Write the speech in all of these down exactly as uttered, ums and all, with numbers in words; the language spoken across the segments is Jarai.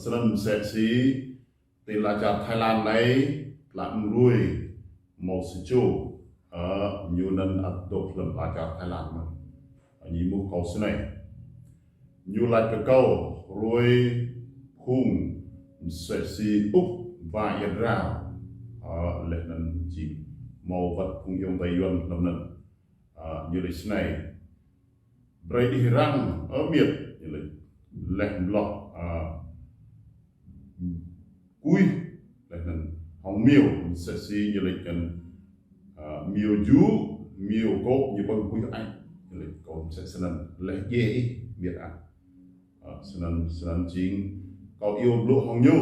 Snăn msĕ si ti ala čar Thái Lan anei, tlam rui mâo sa čô, ơ, ñu anăn ăt dôk hlăm ala čar Thái Lan mơh. Ñu êmuh kâo snei. Ñu lač kơ kâo, rui phung msĕ si uk ba ia drao, ơ, leh anăn jing mâo wăt phung ayŏng adei Yuăn hlăm anăn. Ơ, ñu lač snei. Brei ih răng, ơ, amiêt, ñu lač. Leh mloh, ơ, kuih, leh anăn hŏng miu, msĕ si ñu lač kăn, ơ, miu ju, miu kô̆, ñu ƀơ̆ng kuih ai. Ñu lač kâo msĕ snăn, leh djiê ih, amiêt ah. Ơ, snăn, snăn jing, kâo iêu blŭ hŏng ñu,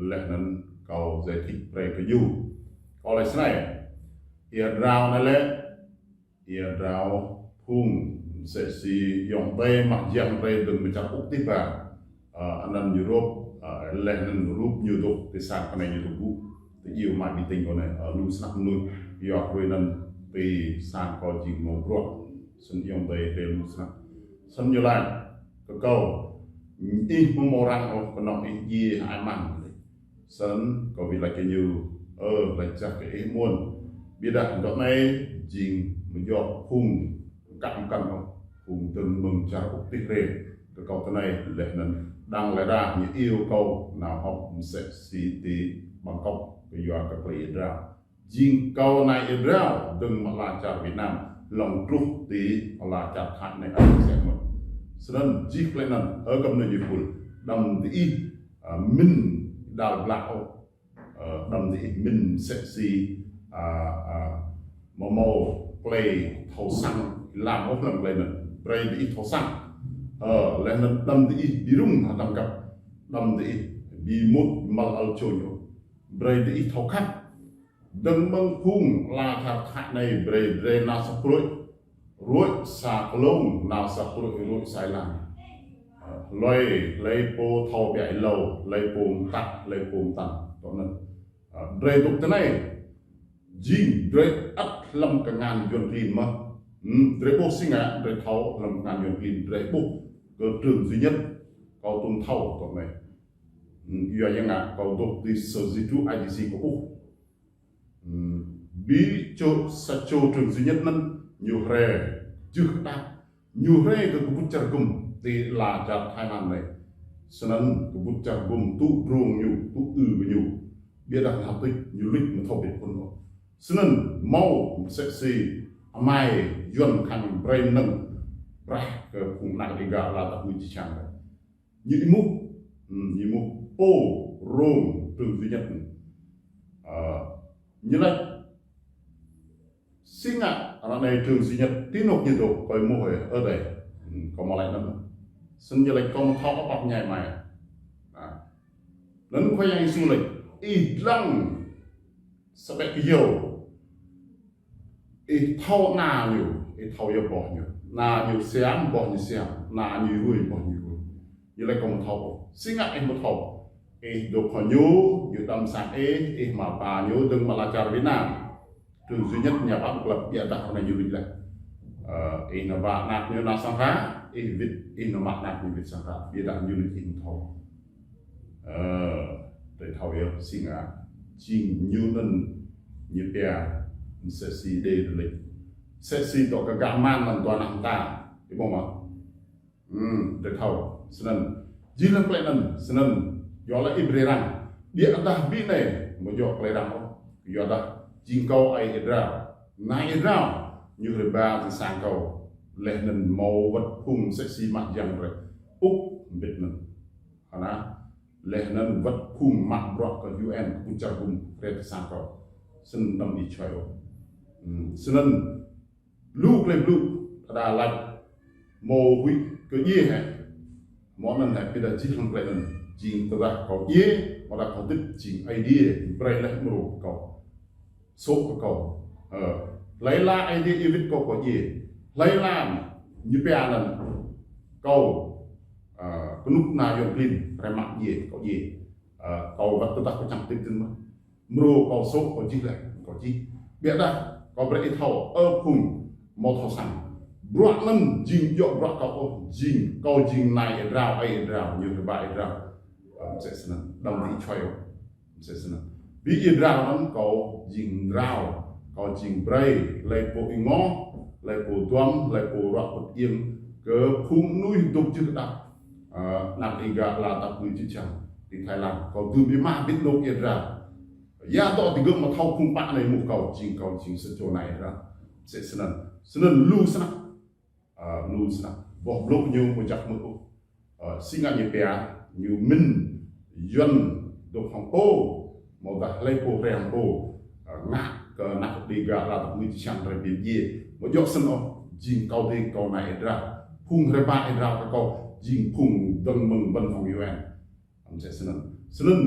leh anăn kâo giải thích brei kơ ñu. Kâo lač snei, ia drao anei lĕ, ia drao phung msĕ si ayŏng adei mă jiăng drei dơ̆ng mơ̆ng čar uk tih ba. Ơ, anăn Europe, ơ, leh anăn rup ñu dôk ti sang kơ anei ñu dôk gŭ. Ti iêu mă meeting kơ anei, ơ, lu snăk mnuih, yua hruê anăn ti sang kâo jing mâo bruă. Snăn ayŏng adei drei lu snăk. Snăn ñu lač kơ kâo, ih mơ̆ng mâo răng ôh, kơnơ̆ng ih djiê ai mang. Snăn kâo wĭt lač kơ ñu, ơ, lač jăk kơ ih mơ̆n. Ƀiădah dŏ anei jing mơ̆ djŏ phung kăk mkăn ôh, phung dơ̆ng mơ̆ng čar uk tih rê. Kơ kâo ti anei leh anăn đang lĕ đa ñu iêu kâo nao họp msĕ si ti Bangkok kơ yua kơ klei ia drao. Jing kâo nai ia drao dơ̆ng mơ̆ng ala čar Việt Nam, lŏng truh ti ala čar Thái anei ăt msĕ mơh. Snăn jih klei anăn, ơ, kơ mnuih jih pul, đăm diih, ơ, mĭn đăl blă ôh. Ơ, đăm diih mĭn msĕ si, ơ, ơ, mâo mâo klei thâo săng lam ôh hlăm klei anăn. Brei diih thâo săng. Ơ, leh anăn đăm diih bi rŭng hơtăm găp. Đăm diih bi mŭt măl ăl čôñ ôh. Brei diih thâo khăp. Dơ̆ng mơ̆ng phung ala čar Thái anei brei drei nao sa pruih, ruih sa klông, nao sa pruih, ruih sa êlan. Hlei, hlei pô thâo ƀiă êlâo, hlei pô mtă, hlei pô mtăn, tŏ anăn. Ơ, drei dôk ti anei, jing drei ăt hlăm kngan Yuăn klin mơh. Hm, drei ƀuh si ngă, drei thâo hlăm kngan Yuăn klin, drei ƀuh kơ Trương Duy Nhất, kâo tŭ thâo tŏ anei. Hm, yua yang ngă, kâo dôk ti Sở Di trú I D C kâo ƀuh. Hm, bi čô sa čô Trương Duy Nhất anăn ñu hriê jưh đăp, ñu hriê kơ kbŭt čar gŭm ti ala čar Thái Lan anei. Snăn kbŭt čar gŭm tŭ drông ñu, tŭ ư kơ ñu. Ƀiădah hlăk tuč ñu luč amâo thâo bĭt phŭn ôh. Snăn mâo msĕ si amai Yuăn khăng brei mnơ̆ng braih kơ phung anak Dega ala tah hmưi či čang. Ñu êmuh, hm, ñu êmuh pô rông Trương Duy Nhất. Ơ, ñu lač, si ngă ară anei Trương Duy Nhất ti anôk ñu dôk, kâo êmuh, ơ adei. Hm, kâo mă lač anăn. Snăn ñu lač kâo amâo thâo kơ pap ñai mai. Anăn Khua Yang Yêsu lač, ih dlăng sa ƀĕ kyâo. Ih thâo ana ñu, ih thâo yơh boh ñu. Ana ñu siam, boh ñu siam. Ana ñu rui, boh ñu rui. Ñu lač kâo amâo thâo ôh. Si ngă ih amâo thâo. Ih dôk hŏng ñu, ñu đăm sang ih, ih mă ba ñu dơ̆ng mơ̆ng ala čar Việt Nam. Trương Duy Nhất ñu pă klăp ƀiădah ară anei ñu luč leh. Ơ, ih nao ba anak ñu nao sang hră, ih wĭt, ih nao mă anak ñu wĭt sang hră. Ƀiădah ñu luč ih amâo thâo. Ơ, drei thâo yơh si ngă. Jing ñu anăn ñu pia msĕ si đe rơlĕč. Msĕ si dŏ kơ gah man anăn dua nah mta. Ih ƀuh mơ̆? Hm, drei thâo. Snăn. Jih hlăm klei anăn, snăn. Yua lĕ ih brei răng. Ƀiădah bi anei, amâo djŏ klei răng ôh. Yua dah, jing kâo ai ia drao. Nai ia drao. Ñu hriê ba ti sang kâo. Leh anăn mâo wăt phung msĕ si mă jiăng drei. Uk mbĭt anăn. Hơnă, leh anăn wăt phung mă bruă kơ U N kbŭt čar gŭm hriê ti sang kâo. Snăn đăm ih čuai ôh. Hm, snăn lu klei blŭ, tơdah lač mâo huĭ kơ djiê hĕ. Mâo anăn hĕ, ƀiădah jih hlăm klei anăn. Jing tơdah kâo djiê, amâodah kâo hdĭp jing Aê Diê brei leh mrô kơ kâo. Sô̆ kơ kâo. Ơ, hlei hlăk Aê Diê iâu wĭt kâo kơ djiê. Hlei hlăk ñu pia anăn kâo, ơ, kơnuk kơna Yuăn klin, hrăm mă djiê, kâo djiê. Ơ, kâo wăt tơdah kâo čang hdĭp dơ̆ng mơh. Mrô kâo sô̆, kâo čih leh, kâo čih. Ƀiădah, kâo brei ih thâo, ơ phung, amâo thâo săng. Bruă anăn jing djŏ bruă kâo ôh, jing, kâo jing nai ia drao, ai ia drao, ñu hriê ba ia drao. Msĕ snăn, đăm ti čuai ôh. Msĕ snăn. Bi ih drao anăn kâo jing drao, kâo jing brei, hlei pô ih ngŏ, hlei pô duăm, hlei pô ruă put iêng, kơ phung mnuih dôk jưh đăp. Ơ, anak Dega ala tăp mnuih čư̆ čhiăng ti Thái Lan. Kâo dưm ih mă bĭt anôk ih drao. Ya dŏ digơ̆ mă thâo phung pă anei mŭt kâo, jing kâo jing sa čô nai ih drao. Msĕ snăn. Snăn lu snăk. Ơ, lu snăk. Boh blŭ ñu mơjăk mơ̆ ôh. Ơ, si ngă ñu pia, ñu mĭn Yuăn dôk hŏng pô, mâo dah hlei pô hrăm pô, ơ, ngă kơ anak Dega ala tăp mnuih čư̆ čhiăng drei bi mdjiê. Mơ̆ djŏ snăn ôh, jing kâo dê kâo nai ih drao. Phung hrơi pă ih drao kơ kâo, jing phung dơ̆ng mơ̆ng văn phòng U N. Msĕ snăn. Snăn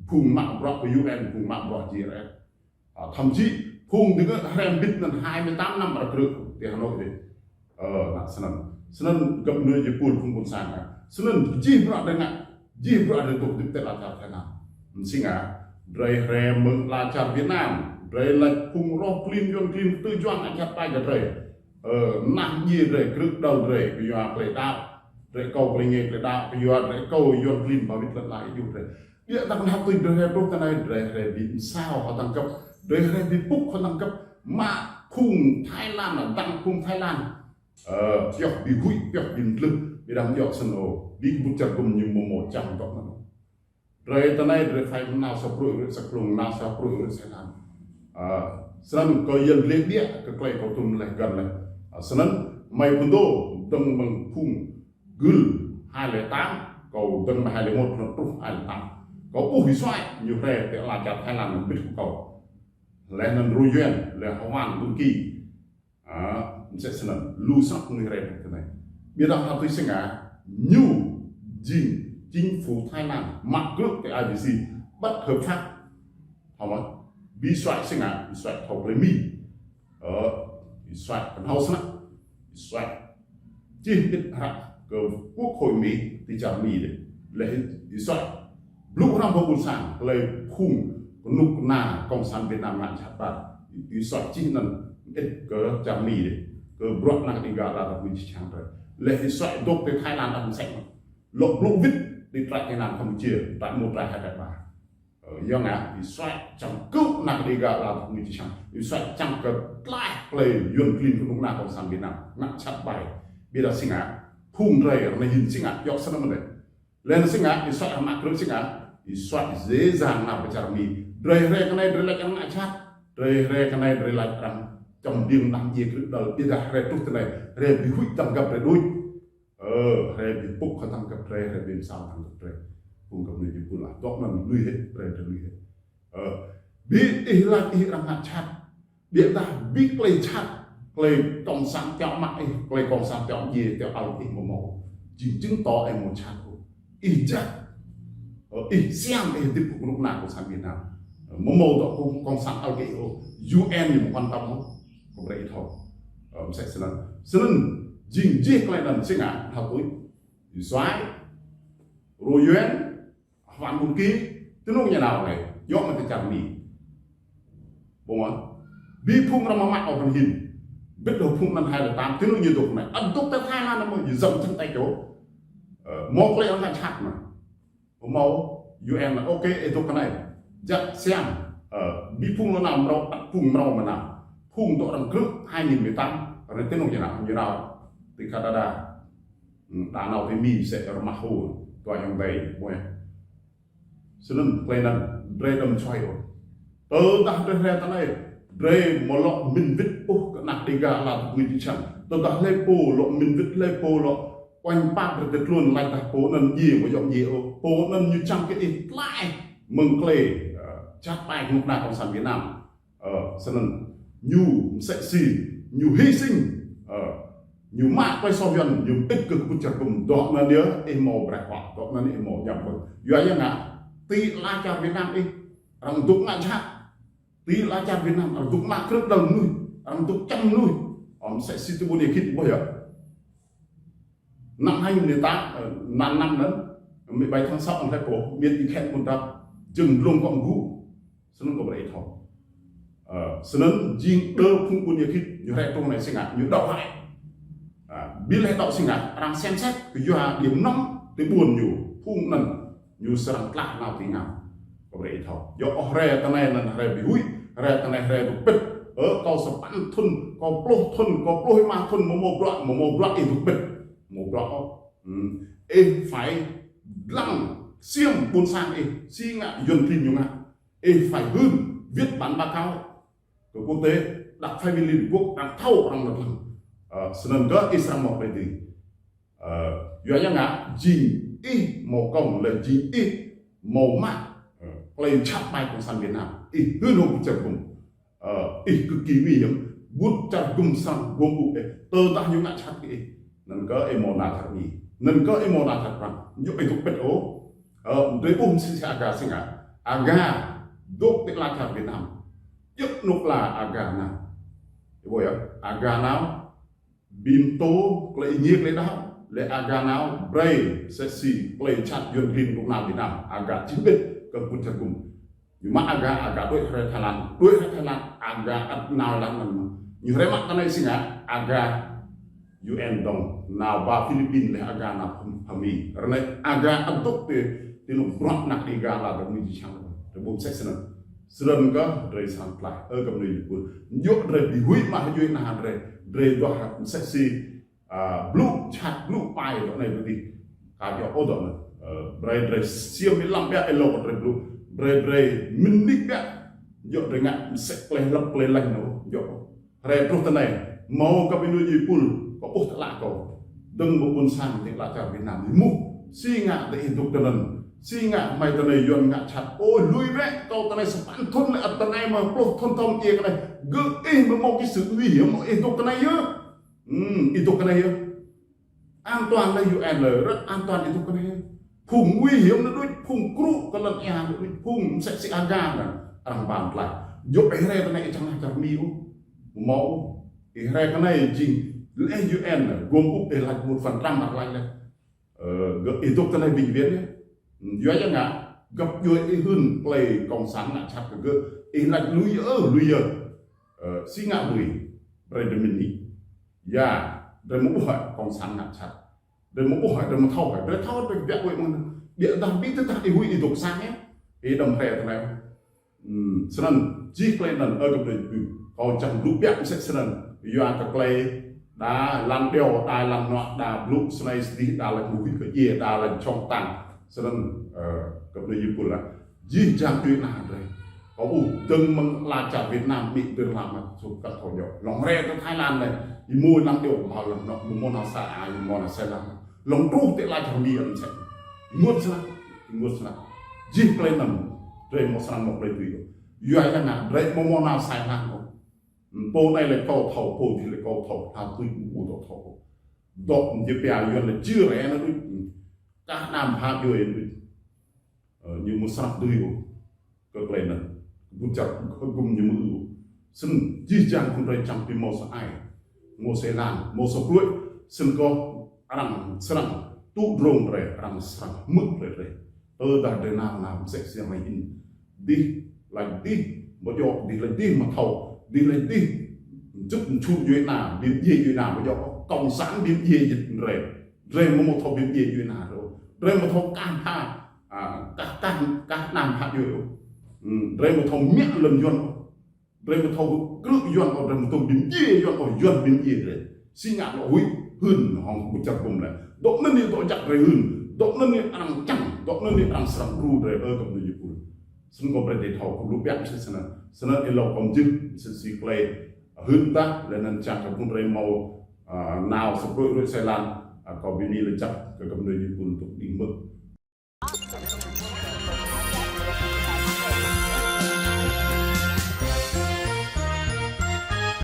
phung mă bruă kơ U N, phung mă bruă G R F. Ơ, thậm chí phung digơ̆ hrăm bĭt anăn hai mươi tám năm arăng krư̆ ti Hà Nội dih. Ơ, anăn snăn. Snăn găp mnuih jih pul phung ƀuôn sang, ơ. Snăn jih bruă drei ngă, jih bruă drei dôk dĭp ti ala čar Thái Lan. Msĕ snăn, drei hrăm mơ̆ng ala čar Việt Nam, drei lač phung roh klin Yuăn klin kơtư̆ juă ngă jhat ƀai kơ drei. Ơ, nah jih drei krư̆ đăl drei, kyua klei đăo. Drei akâo klei ngă klei đăo, kyua drei akâo Yuăn klin ba wĭt lăn ala ih drei. Ƀiădah anăn tui drei hrăm truh ti anei, drei hrăm bi msao hŏng tơlơi găp, drei hrăm bi pŭk hŏng tơlơi găp, mă phung Thái Lan, dăng phung Thái Lan. Ơ, pioh bi huĭ, pioh bi mtlưh, ƀiădah djŏ snăn ôh, bi kơƀut čar gŭm ñu mơ̆ mâo čang dŏ anăn. Drei ti anei, drei phải nao sa pruih rư̆ sa klung, nao sa pruih rư̆ sa lam. Ơ, snăn kơ yăn leh ƀiă, kơ klei kâo tŭm leh găn leh. Ơ, snăn, mơi phŭn dô, dơ̆ng mơ̆ng phung gưl hai lẻ tám, kâo dơ̆ng mơ̆ng hai lẻ một, truh hai lẻ tám. Kâo ƀuh ih suaih, ñu hrăm ti ala čar Thái Lan anăn bĭt kơ kâo. Leh anăn Ru Yuan, leh Hwan Bun Ki. Ơ, msĕ snăn, lu snăk mnuih hrăm ti anei. Ƀiădah hă tui si ngă, ñu jing chính phủ Thái Lan, mă krư̆ ti I D C, bất hợp pháp. Hă mơ̆, bi suaih si ngă, bi suaih thâo klei Mi. Ơ, bi suaih kơnhâo snăk, bi suaih čih ƀiă hră kơ quốc hội Mi ti čar Mi dih. Leh bi suaih blŭ hrăm pơ ƀuôn sang, hlei phung kơnuk kơna Cộng sản Việt Nam ngă jhat ƀai. Bi suaih čih anăn ĭt kơ čar Mi dih. Kơ bruă anak Dega ala tăp mnuih čư̆ čhiăng drei. Leh bi suaih dôk ti Thái Lan ăt msĕ mơ̆n. Lŏ blŭ wĭt ti trại tị nạn Campuchia, trại một, trại hai, trại ba. Ơ, yua ngă, bi suaih čang kơ anak Dega ala tăp mnuih čư̆ čhiăng. Bi suaih čang kơ tlaih klei Yuăn klin kơnuk kơna Cộng sản Việt Nam. Ngă jhat ƀai. Ƀiădah si ngă, phung drei, ară anei hĭn si ngă, djŏ snăn mơ̆n dih. Leh anăn si ngă, bi suaih arăng mă krư̆ si ngă, bi suaih dễ dàng nao pơ čar Mi. Drei hrăm ti anei, drei lač arăng ngă jhat. Drei hrăm ti anei, drei lač arăng čăm điêng đăm djiê krư̆ đăl, ƀiădah hrăm truh ti anei, hrăm bi huĭ tơlơi găp drei đuč. Ơ, hrăm bi pŭk hŏng tơlơi găp drei, hrăm bi msao tơlơi găp drei. Phung găp mnuih jih pul ah. Dŏ anăn lui hĭ, drei drei lui hĭ. Ơ, bi ih lač ih arăng ngă jhat. Ƀiădah bi klei jhat, klei Cộng sản tiŏ mă ih, klei Cộng sản tiŏ djiê, tiŏ ăl ih mơ̆ mâo. Jing chứng tỏ ih mâo jhat ôh. Ih jăk. Ơ, ih siam, ih dĭp kơnuk kơna Cộng sản Việt Nam. Ơ, mơ̆ mâo dŏ kơ Cộng sản ăl kơ ih ôh. U N ñu mơ̆ quan tâm ôh. Kơ brei ih thâo. Ơ, msĕ snăn. Snăn, jing jih klei anăn si ngă, hă tui. Bi suaih, Ru Yuan, Hwan Bun Ki, ti anôk ñu nao anei, djŏ mơ̆ ti čar Mi. Ƀuh mơ̆, bi phung arăng mă mă ôh anăn hĭn. Bĭt hŏng phung anăn hai lẻ tám, ti anôk ñu dôk anei. Ăt dôk ti Thái Lan mơ̆, ñu dŏ čang ti čô. Ơ, mâo klei arăng ngă jhat mơ̆. Mâo, U N anăn, ok, ih dôk ti anei. Jăk siam, ơ, bi phung lŏ nao mrâo, ăt phung mrâo mơ̆ nao. Phung dŏ arăng krư̆ hai nghìn mười tám, arăng ti anôk ñu nao, ñu nao ti Canada. Hm, ta nao ti Mi msĕ rơmah hô, tua ayŏng adei, ƀuh. Snăn klei anăn, drei đăm čuai ôh. Tơdah drei hrăm ti anei, drei mơ̆ lŏ mĭn wĭt ôh kơ anak Dega ala tăp mnuih čư̆ čhiăng. Tơdah hlei pô lŏ mĭn wĭt, hlei pô lŏ uănh pap drei ti tluôn lač dah pô anăn djiê, mơ̆ djŏ djiê ôh. Pô anăn ñu čang kơ ih tlaih mơ̆ng klei, ơ, jhat ƀai kơnuk kơna Cộng sản Việt Nam. Ơ, snăn ñu msĕ si, ñu hy sinh, ơ, ñu mă klei soh Yuăn, ñu mơĭt kơ kơƀut čar gŭm, dŏ anăn yơh, ih mâo braih huă, dŏ anăn ih mâo ñăm ƀơ̆ng. Yua ya ngă, ti ala čar Việt Nam ih, arăng dôk ngă jhat. Ti ala čar Việt Nam, arăng dôk mă krư̆ đăl mnuih, arăng dôk čăm mnuih. Ơ, msĕ si ti ƀuôn Êa Khit ƀuh yơh. Năm hai nghìn mười tám, ơ, năm, năm anăn, mười bảy tháng sáu anăn hlei pô, miêt ih khĕt mŭt dăp, jơ̆ng dlông kŏ gŭ, snăn kơ brei thâo. Ơ, snăn jing đơ phung ƀuôn Êa Khit, ñu hrăm truh anei si ngă, ñu đăo hơăi. Ơ, bi leh đăo si ngă, arăng xem xét, kơ yua điểm nóng, ti ƀuôn ñu, phung anăn, Ñu srăng tlaih nao ti ngao. Kâo brơi ih thâo. Yua ôh hrơi tơnai anŭn hrơi ƀu huĭ, hrơi tơnai hrơi dŏ pĭt. Ơ, kâo sapăn thŭn, kâo pluh thŭn, kâo pluh rơma thŭn, mơ̆ mâo bruă, mơ̆ mâo bruă ih dŏ pĭt. Mâo bruă ôh. Hmm. Ih phải lăng ksiêm ƀôn sang ih, si ngă Yuan klin ñu ngă. Ih phải hưn, viết bản báo cáo kơ quốc tế, đa phải bên Liên Hợp Quốc, đa thâo arăng lăp lăng. Ơ, snăn kơ ih srăng mâo klei dưi. Ơ, yua yang ngă, jing ih mâo kông lĕ jing ih mâo mă, ơ, klei čăt ƀai Cộng sản Việt Nam. Ih hưn hŏ ƀut čar gŭm. Ơ, ih cực kỳ nguy hiểm. Ƀut čar gŭm srăng gŭm ƀu ih. Tơdah ñu ngă čăt kơ ih. Anŭn kơ ih mâo nao čar Mi. Anŭn kơ ih mâo nao čar Prăng. Ñu ih dŏ pĭt ôh. Ơ, drei ƀuh msĕ si Aga si ngă. Aga dŏ ti ala čar Việt Nam. Yua anŭn klă Aga nao. Ih ƀuh yơh, Aga nao. Bi mtô klei ih ngiê klei đaŏ. Lĕ Aga nao brei msĕ si klei čăt Yuan klin dŏ nao Việt Nam. Aga čih ƀĭt kơ ƀut čar gŭm. Ñu mă Aga, Aga đuaĭ hrơi Thái Lan. Đuaĭ hrơi Thái Lan, Aga ăt nao lăng anŭn. Ñu hrơi mă tơnai si ngă, Aga U N dŏng, nao ba Philippin lĕ Aga nao pơ Mi. Ră anai Aga ăt dŏ ti, ti anŭn bruă anăk Dega la dŏ Mi či čang. Drei ƀuh msĕ snăn. Snăn kơ drei srăng tlaih. Ơ găp anai ih pul. Yua drei ƀu huĭ mă hơjui nah drei. Drei duah msĕ si a, blŭ čăt, blŭ ƀai dŏ anai dŏ adih. Ka djŏ ôh dŏ anai. Ơ, brei drei ksiêm ih lăng ƀiă ih lŏ kơ drei blŭ. Brei, brei mĭn nik ƀiă. Djŏ drei ngă msĕ klei hlăp klei lăng anŭn. Djŏ. Hrơi truh tơnai. Mâo kơ ƀing ñu ih pul. Kâo ƀuh tơlă kâo. Dơ̆ng ƀu ƀôn sang ti ala čar Việt Nam. Ih mŭt. Si ngă dŏ ih dŏ tơnăn. Si ngă hmei tơnai Yuan ngă čăt. Ôi, lui bĕ. Kâo tơnai sapăn thŭn lĕ ăt tơnai mă pluh thŭn thŏm djai kơ anai. Gơ̆ ih mơ̆ mâo kơ sự nguy hiểm mơ̆ ih dŏ tơnai yơh. Hmm, ih dŏ kơ anai yơh. An toàn lĕ U N lĕ, rất an toàn ih dŏ kơ anai yơh. Phung nguy hiểm anŭn đôč, phung krŭ kơ lŏn ia anŭn đôč, phung msĕ si Aga anŭn, arăng ƀan tlaih. Djŏ ih rai kơ anai ih čang čar Mi ôh. Mâo ôh. Ih rai kơ anai jing lĕ U N anŭn, gŏm ŭp ih laĭ một phần trăm arăng laĭ lĕ. Ơ, gơ̆ ih dŏ kơ anai bệnh viện yơh. Yua yang ngă, găp djuai ih hưn klei cộng sản ngă čăt kơ gơ̆, ih laĭ lui ơ, lui yơh. Ơ, si ngă lui, brei drei mĭn nik. Ya, drei mơ̆ ƀuh hă cộng sản ngă čăt. Drei mơ̆ ƀuh hă, drei mơ̆ thâo hă, drei thâo drei ƀiă ƀuh mơ̆n. Ƀiă dah ƀĭ tơdah ih huĭ ih dŏ sang yơh. Ih đăm hrơi tơnai. Hmm, snăn, jih klei anŭn, ơ găp anai ih pul. Kâo čang blŭ ƀiă msĕ snăn. Yua kơ klei, đa lăng điêu, đa lăng nuă, đa blŭ snei sdih, đa lăng mŭk kơ ia, đa lăng čŏng tăng. Snăn, ơ, găp anai ih pul lah. Jih jang djuai nah drei. Kâo ƀuh dơ̆ng mơ̆ng ala čar Việt Nam Mi dơ̆ng lăm mă sŭk kăt thâo djŏ. Lŏng rai tơ Thái Lan anai, ih mŭt lăng điêu mă lăng nŏ, mŭt mơ̆ng nao sa ai, mŭt nao sa lăng. Lŏng truh ti ala čar Mi anŭn msĕ. Ih mŭt snăk, ih mŭt snăk. Jih klei anŭn, drei mơ̆ srăng mâo klei dưi. Yua yang ngă, drei mơ̆ mơ̆ng nao sa lăng. Pô anai lĕ kâo thâo, pô dih lĕ kâo thâo, hă tui ƀu dŏ thâo. Dŏ mjê pia Yuan lĕ jư rĕ anŭn đôč. Kah anăm hă djuai anŭn đôč. Ơ, ñu mơ̆ srăng dưi ôh. Kơ klei anŭn. Ƀut čar gŭm ñu mơ̆ ư ôh. Snăn jih jang phung drei čang ƀu mâo sa ai. Mâo sa lăng, mâo sa pluih. Snăn kơ arăng srăng tŭ drông drei, arăng srăng hmư̆ drei drei. Tơdah drei nao nao msĕ si arăng laĭ hĭn. Dih laĭ dih, ƀu djŏ, dih laĭ dih mơ̆ thâo. Dih laĭ dih, čŭt čŭt djuai nah, bi mdjiê djuai nah, ƀu djŏ. Cộng sản bi mdjiê drei. Drei mơ̆ mâo thâo bi mdjiê djuai nah drei ôh. Drei mơ̆ thâo kah hă, a, kah, kah, kah anăm hă djuai ôh. Hmm, drei mơ̆ thâo mă lŏn Yuan ôh. Drei mơ̆ thâo krư̆ Yuan ôh, drei mơ̆ thâo bi mdjiê Yuan ôh, Yuan bi mdjiê drei. Si ngă lŏ huĭ, hưn hŏng ƀut čar gŭm lĕ. Dŏ anŭn ñu dŏ jak drei hưn, dŏ anŭn ñu arăng čang, dŏ anŭn ñu arăng srăng đru drei ơ găp anai ih pul. Snăn kâo brei drei thâo, kâo blŭ ƀiă msĕ snăn. Snăn ih lŏ kơ mjưh, msĕ si klei hưn tah, lĕ anŭn čang kơ phung drei mâo, a, nao sa pluih ruai sa lăng, a, kâo bi mĭn lĕ čăk kơ găp anai ih pul dŏ đing mơ̆.